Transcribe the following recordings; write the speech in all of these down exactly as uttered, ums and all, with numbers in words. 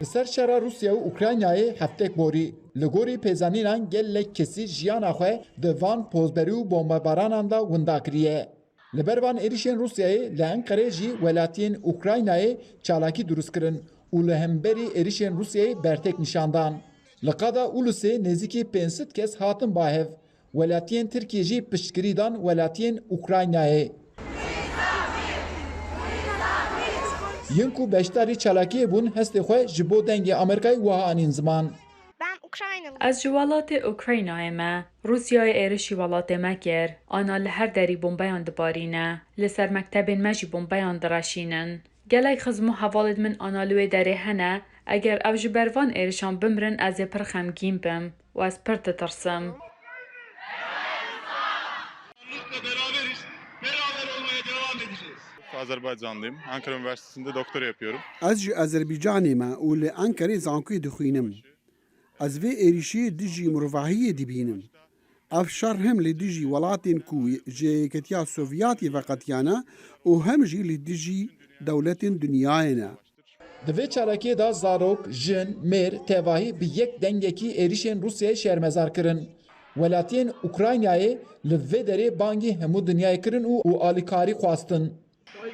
Li ser şera Rûsya û Ukraynayê heftek borî. Li gorî pêzanînan gelek kesî jiyana xwe di van pozberî û bombebaranan de winda kiriye. Li ber van êrişên Rûsyayê li Enqerê jî welatiyên Ukraynayê çalakî dirust kirin û li hemberî êrişên Rûsyayê bertek nîşan dan. Li qada Ulusê nêzîkî pênc sed kes hatin ba hev. Welatiyên Tirkiyê jî piştgirî dan welatiyên Ukraynayê. Yên ku beşdarî çalakiyê bûn, hestê xwe ji bo Dengê Amerîkayê wiha anîn ziman. Ez ji welatê Ukraynayê me. Rûsyayê êrişî welatê me kir. Ana li her derî bombeyan dibarîne. Li ser mektebên me jî bombeyan direşînin. Gelek xizm û hevalên min ana li wê derê hene. Eger ev ji ber van êrişan bimirin, ez ê pir xemgîn bim û ez pir ditirsim. Beraberiz, beraber olmaya devam edeceğiz. Azerbaycanlıyım. Ankara Üniversitesi'nde doktora yapıyorum. Ez ji Azerbaycanê me û li Enqerê zankoyê dixwînim. Ez vê êrişê dijî mirovahiyê dibînim. Ev şer hem li dijî welatên ku ji Yeketiya Sovyetê veqetiyane û hem jî li dijî dewletên dinyayê ne. Di vê çalakiyê de zarok, jin, mêr, tevahî bi yek dengekî êrişên Rûsyayê şermezar kirin. Welatiyên Ukraynayê li vê derê bangî hemû dinyayê kirin û, û alîkarî xwestin.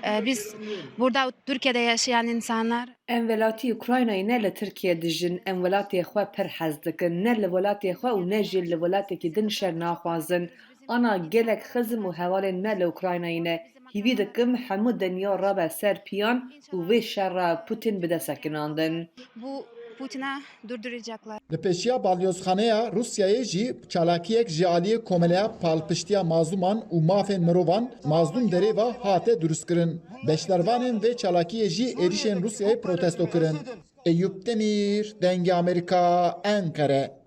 Ee, Biz burada Türkiye'de yaşayan insanlar. Em welatî Ukraynayê ne li Tirkiye dijîn, em welatê xwe pir hez dikin. Ne li welatê xwe û ne jî li welatekî din şer naxwazin. Ana gelek xizm û hevalên me li Ukraynayê ne. Hîvî dikim hemû dinya rabe ser piyan û vê şera Putin bide sekinandin. Bu Putin'e durduracaklar. Li pêşiya balyozxaneya Rûsyayê jî çalakiyek ji aliyê Komeleya Palpiştiya Mazlûman û Mafên Mirovan Mazlûm Derê ve hate dirustkirin. Beşdarvanên vê çalakiyê jî êrişên Rûsyayê protesto kirin. Eyûp Demîr, Dengê Amerîka, Enqere.